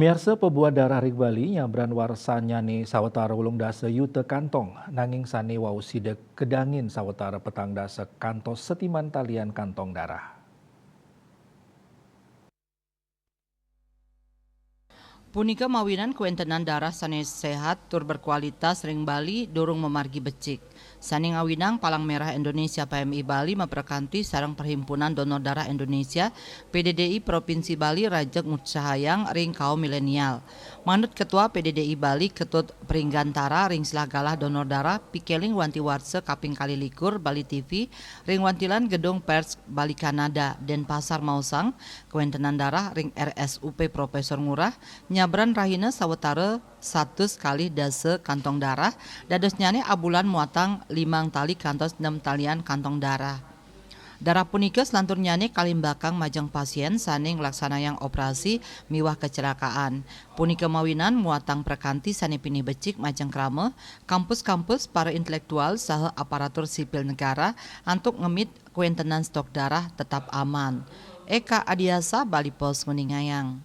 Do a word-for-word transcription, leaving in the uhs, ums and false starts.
Miarsa, pabuah darah ring Bali nyabran warsanyane sawatara wolung dasa yuta kantong, nanging sane wau sida kedangin sawatara petang dasa kantos setiman talian kantong darah. Punika mawinan kawentenan darah sane sehat tur berkualitas ring Bali durung mamargi becik. Sane ngawinang Palang Merah Indonesia P M I Bali maprakanti sareng Perhimpunan Donor Darah Indonesia, P D D I, Provinsi Bali rajeg ngutsahayang ring kaum milenial. Manut Ketua P D D I Bali, Ketut Pringgantara, ring silah galah donor darah pikeling wanti warsa kaping kalih likur Bali T V ring wantilan Gedung Pers Bali Kanada, Denpasar maosang, kawentenan darah ring R S U P Profesor Ngurah nyabran rahina sawatara satus kalih dasa kantong darah, dadosnyane abulan muatang limang tali kantos nem talian kantong darah. Darah punika selanturnyane kalimbakang majeng pasien sane nglaksanayang operasi miwah kecelakaan. Punika mawinan muatang prakanti sane pinih becik majeng krama, kampus-kampus, para intelektual, saha aparatur sipil negara antuk ngemit kawentenan stok darah tetap aman. Eka Adiasa, Bali Post, nguningayang.